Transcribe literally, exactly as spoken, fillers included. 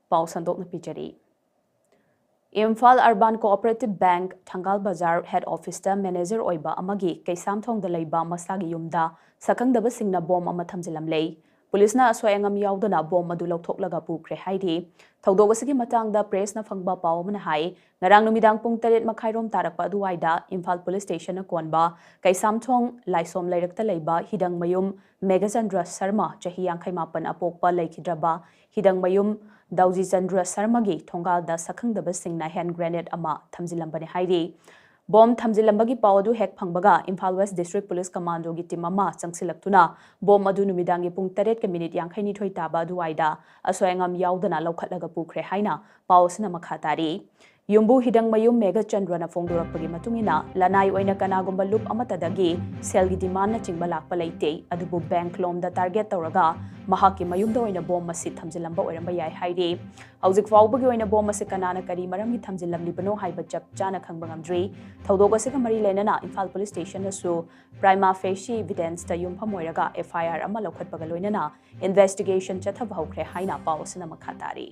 ꯄꯥꯎ ꯁꯟꯗꯣꯛꯅ ꯄꯤꯖꯔꯤ꯫ Imphal urban cooperative bank ꯊꯪꯒꯥꯜ ꯕꯖꯥꯔ ꯍꯦꯗ ꯑꯣꯐꯤꯁꯇ ꯃꯦꯅꯦꯖꯔ ꯑꯣꯏꯕ ꯑꯃꯒꯤ ꯀꯩꯁꯥꯝꯊꯣꯡꯗ ꯂꯩꯕ ꯃꯁꯥꯒꯤ ꯌꯨꯝꯗ ꯁꯛꯈꯪꯗꯕꯁꯤꯡꯅ ꯕꯣꯝ ꯑꯃ ꯊꯝꯖꯤꯜꯂꯝꯂꯦ꯫ ꯄꯨꯂꯤꯁꯅ ꯑꯁꯣꯏ ꯑꯉꯥꯝ ꯌꯥꯎꯗꯅ ꯕꯣꯝ ꯑꯗꯨ ꯂꯧꯊꯣꯛꯂꯒ ꯄꯨꯈ꯭ꯔꯦ ꯍꯥꯏꯔꯤ꯫ ꯊꯧꯗꯣꯛ ꯑꯁꯤꯒꯤ ꯃꯇꯥꯡꯗ ꯄ꯭ꯔꯦꯁꯅ ꯐꯪꯕ ꯄꯥꯎ ꯑꯃꯅ ꯍꯥꯏ, ꯉꯔꯥꯡ ꯅꯨꯃꯤꯗꯥꯡ ꯄꯨꯡ ꯇꯔꯦꯠ ꯃꯈꯥꯏꯔꯣꯝ ꯇꯥꯔꯛꯄ ꯑꯗꯨꯋꯥꯏꯗ ꯏꯝꯐꯥꯜ ꯄꯨꯂꯤꯁ ꯁ꯭ꯇꯦꯁꯟꯅ ꯀꯣꯟꯕ ꯀꯩꯁꯥꯝꯊꯣꯡ ꯂꯥꯏꯁꯣꯝ ꯂꯩꯔꯛꯇ ꯂꯩꯕ ꯍꯤꯗꯪꯃꯌꯨꯝ ꯃꯦꯘꯆꯟꯗ꯭ꯔ ꯁꯔꯃ, ꯆꯍꯤ ꯌꯥꯡꯈꯩ ꯃꯥꯄꯟ, ꯑꯄꯣꯛꯄ ꯂꯩꯈꯤꯗ꯭ꯔꯕ ꯍꯤꯗꯪꯃꯌꯨꯝ ꯗꯥꯎꯖꯤꯆꯟꯗ꯭ꯔ ꯁꯔꯃꯒꯤ ꯊꯣꯡꯒꯥꯜꯗ ꯁꯛꯈꯪꯗꯕꯁꯤꯡꯅ ꯍꯦꯟ ꯒ꯭ꯔꯦꯅꯦꯗ ꯑꯃ ꯊꯝꯖꯤꯜꯂꯝꯕꯅꯤ ꯍꯥꯏꯔꯤ꯫ ꯕꯣꯝ ꯊꯝꯖꯤꯜꯂꯝꯕꯒꯤ ꯄꯥꯎ ꯑꯗꯨ ꯍꯦꯛ ꯐꯪꯕꯒ ꯏꯝꯐꯥꯜ ꯋꯦꯁ ꯗꯤꯁꯇ꯭ꯔꯤꯛ ꯄꯨꯂꯤꯁ ꯀꯃꯥꯟꯗꯣꯒꯤ ꯇꯤꯝ ꯑꯃ ꯆꯪꯁꯤꯜꯂꯛꯇꯨꯅ ꯕꯣꯝ ꯑꯗꯨ ꯅꯨꯃꯤꯗꯥꯡꯒꯤ ꯄꯨꯡ ꯇꯔꯦꯠꯀ ꯃꯤꯅꯤꯠ ꯌꯥꯡꯈꯩꯅꯤꯊꯣꯏ ꯇꯥꯕ ꯑꯗꯨꯋꯥꯏꯗ ꯑꯁꯣꯏ ꯑꯉꯥꯝ ꯌꯥꯎꯗꯅ ꯂꯧꯈꯠꯂꯒ ꯄꯨꯈ꯭ꯔꯦ ꯍꯥꯏꯅ ꯄꯥꯎ ꯑꯁꯤꯅ ꯃꯈꯥ ꯇꯥꯔꯤ꯫ ꯌꯨꯝꯕꯨ ꯍꯤꯗꯪꯃꯌꯨꯝ ꯃꯦꯘꯆꯟꯗ꯭ꯔꯅ ꯐꯣꯡꯗꯣꯔꯛꯄꯒꯤ ꯃꯇꯨꯡ ꯏꯟꯅ, ꯂꯅꯥꯏ ꯑꯣꯏꯅ ꯀꯅꯥꯒꯨꯝꯕ ꯂꯨꯞ ꯑꯃꯠꯇꯗꯒꯤ ꯁꯦꯜꯒꯤ ꯗꯤꯃꯥꯟꯅꯆꯤꯡꯕ ꯂꯥꯛꯄ ꯂꯩꯇꯦ, ꯑꯗꯨꯕꯨ ꯕꯦꯡꯛ ꯂꯣꯝꯗ ꯇꯥꯔꯒꯦꯠ ꯇꯧꯔꯒ ꯃꯍꯥꯛꯀꯤ ꯃꯌꯨꯝꯗ ꯑꯣꯏꯅ ꯕꯣꯝ ꯑꯁꯤ ꯊꯝꯖꯤꯜꯂꯝꯕ ꯑꯣꯏꯔꯝꯕ ꯌꯥꯏ ꯍꯥꯏꯔꯤ꯫ ꯍꯧꯖꯤꯛ ꯐꯥꯎꯕꯒꯤ ꯑꯣꯏꯅ ꯕꯣꯝ ꯑꯁꯤ ꯀꯅꯥꯅ ꯀꯔꯤ ꯃꯔꯝꯒꯤ ꯊꯝꯖꯤꯜꯂꯝꯂꯤꯕꯅꯣ ꯍꯥꯏꯕ ꯆꯞ ꯆꯥꯅ ꯈꯪꯕ ꯉꯝꯗ꯭ꯔꯤ꯫ ꯊꯧꯗꯣꯛ ꯑꯁꯤꯒ ꯃꯔꯤ ꯂꯩꯅꯅ ꯏꯝꯐꯥꯜ ꯄꯨꯂꯤꯁ ꯁ꯭ꯇꯦꯁꯟꯅꯁꯨ prima facie evidence ꯇ ꯌꯨꯝꯐꯝ ꯑꯣꯏꯔꯒ F I R ꯑꯃ ꯂꯧꯈꯠꯄꯒ ꯂꯣꯏꯅꯅ ꯏꯟꯚꯦꯁꯇꯤꯒꯦꯁꯟ ꯆꯠꯊꯕ ꯍꯧꯈ꯭ꯔꯦ ꯍꯥꯏꯅ ꯄꯥꯎ ꯑꯁꯤꯅ ꯃꯈꯥ ꯇꯥꯔꯤ꯫